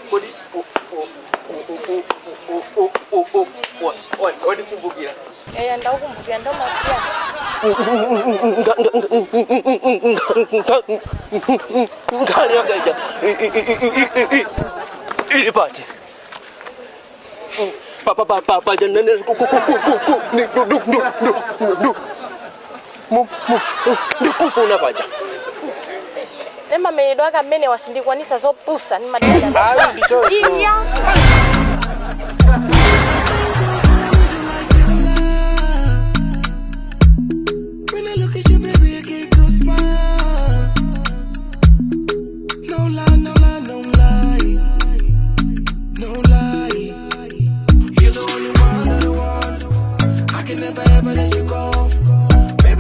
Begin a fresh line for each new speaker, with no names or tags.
Kodi wandikumbukira?
Eya, ndaukumbukira, ndomapia.
Nkhani yakaija ili pati ndikufuna paja.
Nemamenyedwe ake amene wasindikwanisa zopusa.
Ayi, ndichocho.
Iya.